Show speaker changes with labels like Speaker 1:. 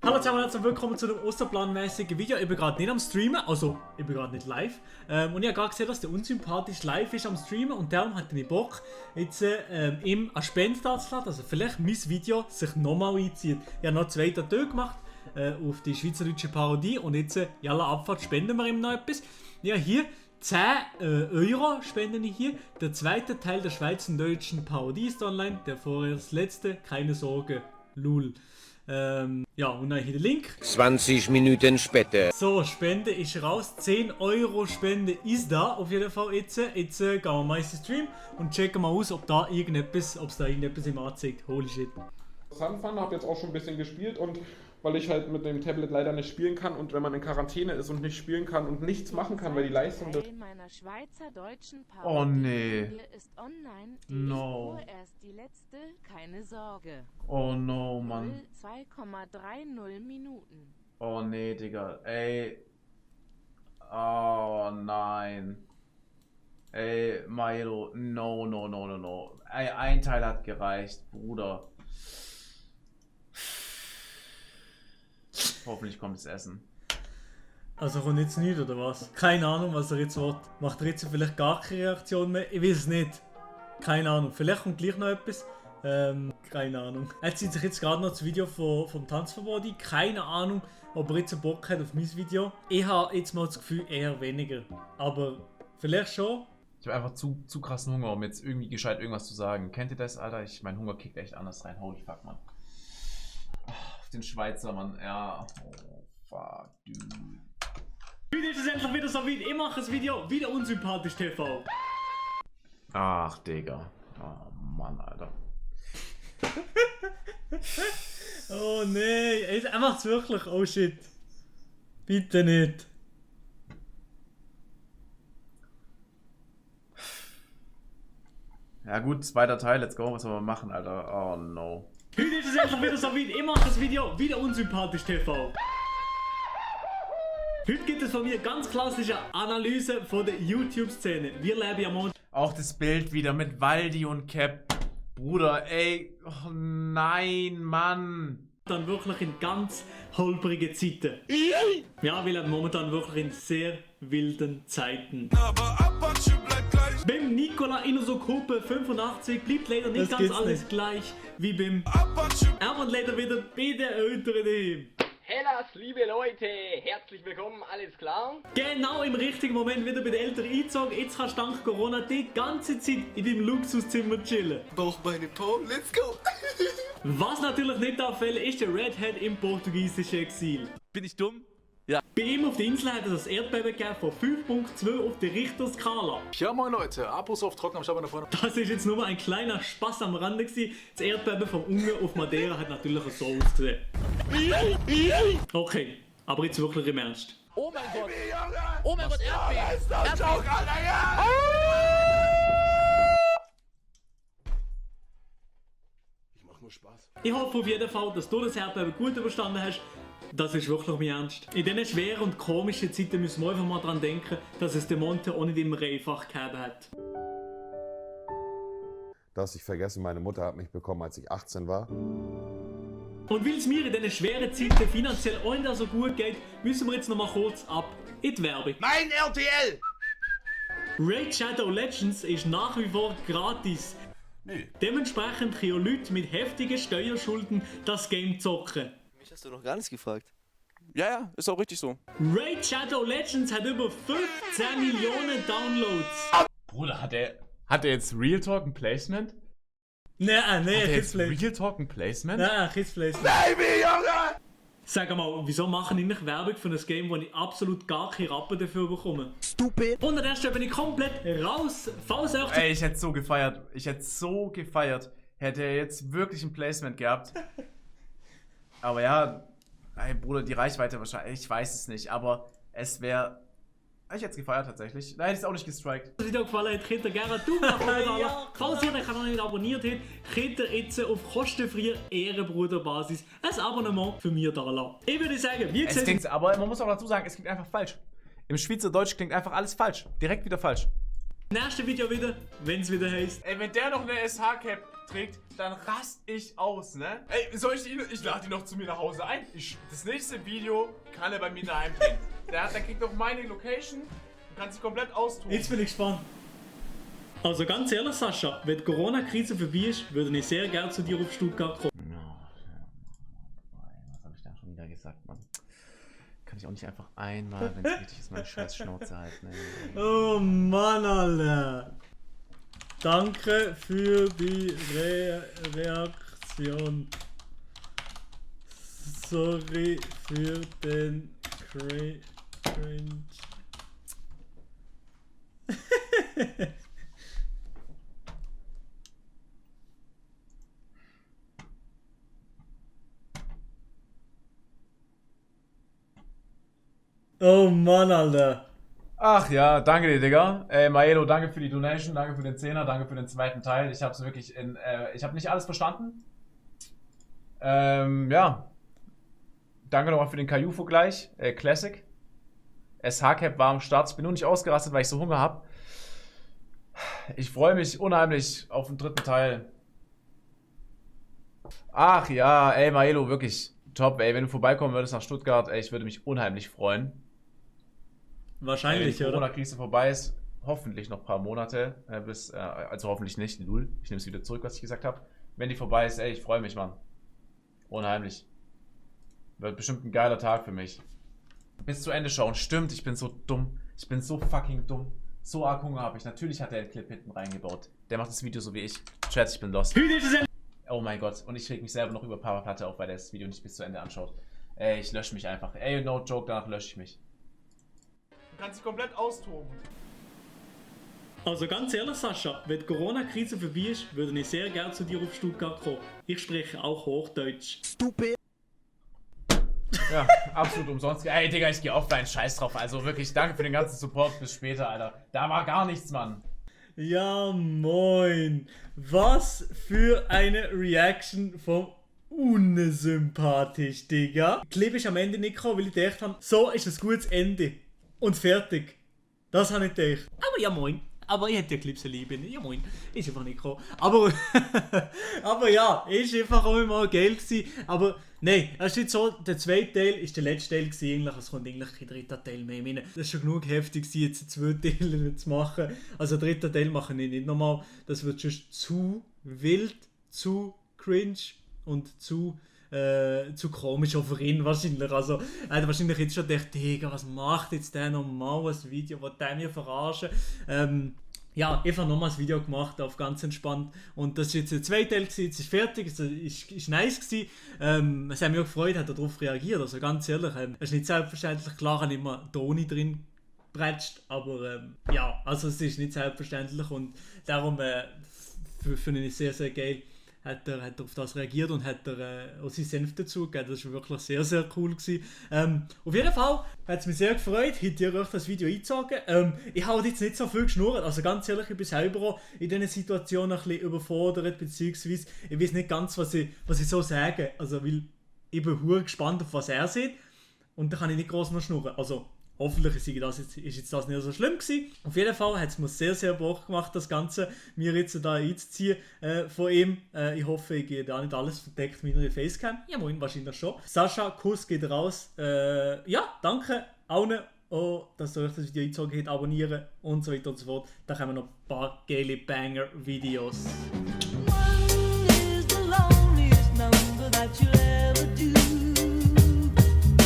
Speaker 1: Hallo zusammen und herzlich willkommen zu einem osterplanmäßigen Video. Ich bin gerade nicht am Streamen, also ich bin gerade nicht live. Und ich habe gerade gesehen, dass der unsympathisch live ist am Streamen und darum hatte ich Bock, jetzt ihm eine Spende da zu lassen, also vielleicht mein Video sich nochmal einzieht. Ich habe noch 2 Tage gemacht auf die schweizerdeutsche Parodie und jetzt, jalla Abfahrt, spenden wir ihm noch etwas. Ja, hier 10 Euro spende ich hier. Der zweite Teil der schweizerdeutschen Parodie ist online, der vorerst letzte, keine Sorge, lul. Ja, und dann hier der Link.
Speaker 2: 20 Minuten später.
Speaker 1: So, Spende ist raus. 10 Euro Spende ist da. Auf jeden Fall jetzt. Jetzt gehen wir mal in den Stream und checken mal aus, ob da irgendetwas im anzeigt. Holy shit.
Speaker 3: Interessant fand, habe jetzt auch schon ein bisschen gespielt und weil ich halt mit dem Tablet leider nicht spielen kann und wenn man in Quarantäne ist und nicht spielen kann und nichts machen kann, weil die Leistung des
Speaker 4: meiner schweizerdeutschen
Speaker 5: Oh nee.
Speaker 4: ist online.
Speaker 5: No.
Speaker 4: Vorerst die letzte, keine Sorge.
Speaker 5: Oh no, Mann.
Speaker 4: 2,30 Minuten.
Speaker 5: Oh nee, Digga. Ey. Oh nein. Ey, Milo. No, no, no, no, no. Ey, ein Teil hat gereicht, Bruder. Hoffentlich kommt das Essen.
Speaker 1: Also kommt jetzt nichts oder was? Keine Ahnung, was er jetzt will. Macht er jetzt vielleicht gar keine Reaktion mehr? Ich weiß es nicht. Keine Ahnung. Vielleicht kommt gleich noch etwas. Keine Ahnung. Er zieht sich jetzt gerade noch das Video vom Tanzverbot ein. Keine Ahnung, ob er jetzt Bock hat auf mein Video. Ich habe jetzt mal das Gefühl, eher weniger. Aber vielleicht schon.
Speaker 5: Ich habe einfach zu krassen Hunger, um jetzt irgendwie gescheit irgendwas zu sagen. Kennt ihr das, Alter? Mein Hunger kickt echt anders rein. Holy fuck, Mann. Auf den Schweizer, Mann. Ja. Oh, fuck, dude.
Speaker 1: Heute ist es endlich wieder so weit. Ich mache das Video wieder unsympathisch TV.
Speaker 5: Ach, Digga. Oh, Mann, Alter.
Speaker 1: Oh nee, er macht's wirklich. Oh shit. Bitte nicht.
Speaker 5: Ja gut, zweiter Teil, let's go, was soll man machen, Alter? Oh no.
Speaker 1: Heute ist es endlich wieder so weit. Ich mache das Video wieder unsympathisch TV. Heute gibt es von mir ganz klassische Analyse von der YouTube-Szene. Wir leben ja momentan.
Speaker 5: Auch das Bild wieder mit Waldi und Cap. Bruder, ey. Oh nein, Mann.
Speaker 1: Dann wirklich in ganz holprigen Zeiten. Ja, wir leben momentan wirklich in sehr wilden Zeiten. Beim Nikola Inosokope 85 bleibt leider nicht ganz alles gleich wie beim Erwin leider wieder bei den Eltern daheim.
Speaker 6: Hellas, liebe Leute, herzlich willkommen, alles klar?
Speaker 1: Genau im richtigen Moment wieder bei den Eltern eingezogen. Jetzt kannst du dank Corona die ganze Zeit in deinem Luxuszimmer chillen.
Speaker 7: Bauchbeine Po, let's go!
Speaker 1: Was natürlich nicht auffällt, ist der Redhead im portugiesischen Exil.
Speaker 7: Bin ich dumm?
Speaker 1: Bei ihm auf der Insel hat es das Erdbeben gegeben von 5.2 auf der Richterskala.
Speaker 7: Ja moin Leute, Abos auf Trocken am Start nach vorne.
Speaker 1: Das ist jetzt nur ein kleiner Spaß am Rande gewesen. Das Erdbeben von unten auf Madeira hat natürlich so ausgesehen. Okay, aber jetzt wirklich im Ernst.
Speaker 6: Oh mein Gott! Oh mein Gott, Erdbeben!
Speaker 7: Ich mach nur Spaß.
Speaker 1: Ich hoffe auf jeden Fall, dass du das Erdbeben gut überstanden hast. Das ist wirklich mein Ernst. In diesen schweren und komischen Zeiten müssen wir einfach mal daran denken, dass es der Monte auch nicht immer einfach gegeben hat.
Speaker 8: Dass ich vergessen, meine Mutter hat mich bekommen, als ich 18 war.
Speaker 1: Und weil es mir in diesen schweren Zeiten finanziell auch nicht so gut geht, müssen wir jetzt noch mal kurz ab in die Werbung.
Speaker 7: Mein RTL!
Speaker 1: Raid Shadow Legends ist nach wie vor gratis.
Speaker 7: Nee.
Speaker 1: Dementsprechend können Leute mit heftigen Steuerschulden das Game zocken.
Speaker 9: Mich hast du noch gar nichts gefragt.
Speaker 7: Ja, ist auch richtig so.
Speaker 1: Raid Shadow Legends hat über 15 Millionen Downloads.
Speaker 5: Bruder, hat er jetzt Real Talk ein Placement?
Speaker 1: Nein,
Speaker 5: Hat er
Speaker 1: Kids
Speaker 5: jetzt
Speaker 1: Placement.
Speaker 5: Real Talk ein Placement?
Speaker 1: Nein, Kids Placement.
Speaker 7: Baby, Junge!
Speaker 1: Sag mal, wieso machen die nicht Werbung für ein Game, wo ich absolut gar keine Rappen dafür bekomme?
Speaker 9: Stupid!
Speaker 1: Und an der Stelle bin ich komplett raus. Falls euch
Speaker 5: Ey, ich hätte so gefeiert. Hätte er jetzt wirklich ein Placement gehabt. Aber ja, ey, Bruder, die Reichweite wahrscheinlich, ich weiß es nicht, aber es wäre. Ich hätte es gefeiert tatsächlich. Nein, hätte ich es auch nicht gestrikt.
Speaker 1: das Video gefallen hat, könnt ihr gerne Daumen nach oben da lassen. Falls ihr den Kanal noch nicht abonniert habt, könnt ihr jetzt auf kostenfreier Ehrenbruderbasis ein Abonnement für mich da lassen. Ich würde sagen, wie
Speaker 5: Es
Speaker 1: gesagt,
Speaker 5: klingt, aber man muss auch dazu sagen, es klingt einfach falsch. Im Schweizerdeutsch klingt einfach alles falsch. Direkt wieder falsch.
Speaker 1: im nächsten Video wieder, wenn es wieder heisst.
Speaker 5: Ey, wenn der noch eine SH-Cap trägt, dann rast ich aus, ne? Ey, ich lade ihn noch zu mir nach Hause ein. Das nächste Video kann er bei mir daheim drehen. Der kriegt doch meine Location und kann sich komplett austoben.
Speaker 1: Jetzt bin ich gespannt. Also ganz ehrlich, Sascha, wenn die Corona-Krise vorbei ist, würde ich sehr gerne zu dir auf Stuttgart kommen.
Speaker 5: Was habe ich da schon wieder gesagt, Mann? Kann ich auch nicht einfach einmal, wenn es richtig ist, meine scheiß Schnauze halten. Ey.
Speaker 1: Oh Mann, Alter. Danke für die Reaktion. Sorry für den Cringe. Oh Mann, Alter.
Speaker 5: Ach ja, danke dir, Digga. Maelo, danke für die Donation, danke für den 10er, danke für den zweiten Teil. Ich hab's wirklich ich habe nicht alles verstanden. Ja. Danke nochmal für den Caillou-Vergleich. Classic. SH-Cap war am Start. Ich bin nur nicht ausgerastet, weil ich so Hunger habe. Ich freue mich unheimlich auf den dritten Teil. Ach ja, ey, Maelo, wirklich top, ey. Wenn du vorbeikommen würdest nach Stuttgart, ey, ich würde mich unheimlich freuen.
Speaker 1: Wahrscheinlich,
Speaker 5: wenn die
Speaker 1: oder?
Speaker 5: Corona-Krise vorbei ist, hoffentlich noch ein paar Monate, also hoffentlich nicht, null. Ich nehme es wieder zurück, was ich gesagt habe. Wenn die vorbei ist, ey, ich freue mich, Mann. Unheimlich. Wird bestimmt ein geiler Tag für mich. Bis zu Ende schauen. Stimmt, ich bin so dumm. Ich bin so fucking dumm. So arg Hunger habe ich. Natürlich hat er einen Clip hinten reingebaut. Der macht das Video so wie ich. Chat, ich bin lost. Oh mein Gott. Und ich reg mich selber noch über Paraplatte auf, weil der das Video nicht bis zu Ende anschaut. Ey, ich lösche mich einfach. Ey, no joke, danach lösche ich mich. Du kannst dich komplett austoben.
Speaker 1: Also ganz ehrlich, Sascha, wenn die Corona-Krise vorbei ist, würde ich sehr gerne zu dir auf Stuttgart kommen. Ich spreche auch Hochdeutsch.
Speaker 5: Ja, absolut umsonst. Ey, Digga, ich geh offline, scheiß drauf. Also wirklich, danke für den ganzen Support. Bis später, Alter. Da war gar nichts, Mann.
Speaker 1: Ja, moin. Was für eine Reaction vom unsympathisch, Digga. Clip ist am Ende nicht gekommen, weil ich gedacht habe, so ist ein gutes Ende. Und fertig. Das habe ich gedacht. Aber ja, moin. Aber ich hätte ja Clips lieben. Ja, moin. Ist einfach nicht gekommen. Aber, aber ja, ist einfach auch immer geil gewesen. Aber nein, es ist nicht so, der zweite Teil ist der letzte Teil gewesen. Eigentlich. Es kommt eigentlich kein dritter Teil mehr. Ich meine, das ist schon genug heftig gewesen, jetzt einen zweiten Teil zu machen. Also den dritten Teil mache ich nicht nochmal. Das wird schon zu wild, zu cringe und zu komisch auch für ihn wahrscheinlich. Also, er hat wahrscheinlich jetzt schon gedacht, Digga, was macht jetzt der nochmal ein Video, was der mir verarschen? Ja, einfach nochmal ein Video gemacht, auf ganz entspannt. Und das ist jetzt der zweite Teil gewesen, jetzt ist fertig, es ist nice gewesen. Es hat mich auch gefreut, hat er darauf reagiert, also ganz ehrlich, es ist nicht selbstverständlich, klar habe ich immer Toni drin bretscht, aber ja, also es ist nicht selbstverständlich und darum finde ich es sehr, sehr geil. Hat er auf das reagiert und hat er auch seinen Senf dazu gegeben. Das war wirklich sehr, sehr cool gewesen. Auf jeden Fall hat es mich sehr gefreut, hätte ihr euch das Video eingezogen. Ich habe jetzt nicht so viel geschnurrt, also ganz ehrlich, ich bin selber auch in diesen Situationen ein bisschen überfordert, beziehungsweise ich weiß nicht ganz, was ich so sage. Also, weil ich bin verdammt gespannt, auf was er sieht und da kann ich nicht groß noch schnurren. Also, hoffentlich ist jetzt das nicht so schlimm gewesen. Auf jeden Fall hat es mir sehr, sehr Bock gemacht, das Ganze mir jetzt da einzuziehen von ihm. Ich hoffe, ich gehe da nicht alles verdeckt mit einer Facecam. Ja, moin, wahrscheinlich schon. Sascha, Kuss geht raus. Ja, danke allen, dass ihr euch das Video eingezogen habt, abonnieren und so weiter und so fort. Da kommen noch ein paar geile Banger-Videos.